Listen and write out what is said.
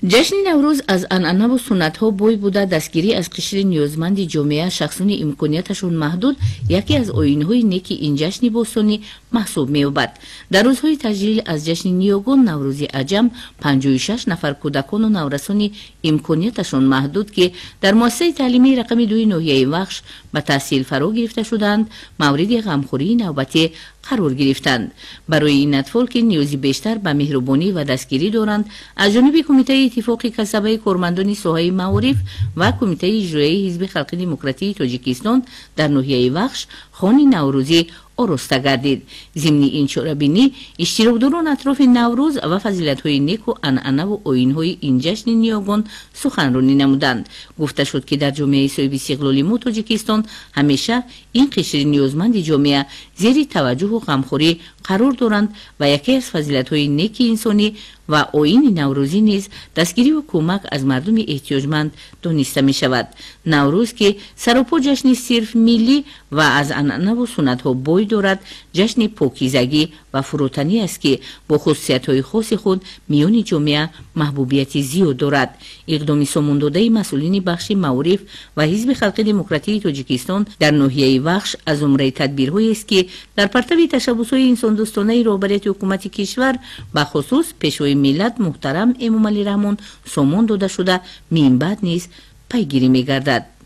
Ҷашни Наврӯз аз анъанаву суннатҳо бой буда, дастгирӣ аз қишри ниёзманди ҷомеа, шахсони имконияташон маҳдуд яке аз оинҳои неки ин ҷашни бостонӣ маҳсуб меёбад. Дар рӯзҳои таҷлил аз ҷашни ниёгон, Наврӯзи аҷам, 56 нафар кӯдакону наврасони имконияташон маҳдуд, ки дар муассисаи таълимии рақами 2 ноҳияи Вахш ба таҳсил фаро гирифта шудаанд, мавриди ғамхӯрии навбатӣ қарор гирифтанд. Барои ин атфол, ки ниёзи бештар ба меҳрубонӣ ва дастгирӣ доранд, аз ҷониби Кумитаи иттифоқи касабаи кормандони соҳаи маориф ва Кумитаи иҷроияи Ҳизби халқи демократии Тоҷикистон дар ноҳияи Вахш хони наврӯзӣ ороста гардид. Зимни ин чорабинӣ иштирокдорон атрофи Наврӯз ва фазилатҳои неку анъанаву оинҳои ин ҷашни ниёгон суханронӣ намуданд. Гуфта шуд, ки дар ҷомеаи соҳибистиқлоли мо, Тоҷикистон, ҳамеша ин қишри ниёзманди ҷомеа зери таваҷҷӯҳу ғамхорӣ қарор доранд ва яке аз фазилатҳои неки инсонӣ ва оини наврӯзӣ низ дастгириву кӯмак аз мардуми эҳтиёҷманд дониста мешавад. Наврӯз, ки саропо ҷашни сирф миллӣ ва аз анъанаву суннатҳо бой дорад, ҷашни покизагӣ ва фурӯтанӣ аст, ки бо хусусиятҳои хоси худ миёни ҷомеа маҳбубияти зиёд дорад. Иқдоми сомондодаи масъулини бахши маориф ва Ҳизби халқи демократии Тоҷикистон дар ноҳияи Вахш аз зумраи тадбирҳоест, ки дар партави ташаббусҳои инсондӯстонаи роҳбарияти ҳукумати кишвар, бахусус Пешвои миллат муҳтарам Эмомалӣ Раҳмон сомон дода шуда, минбаъд низ пайгирӣ мегардад.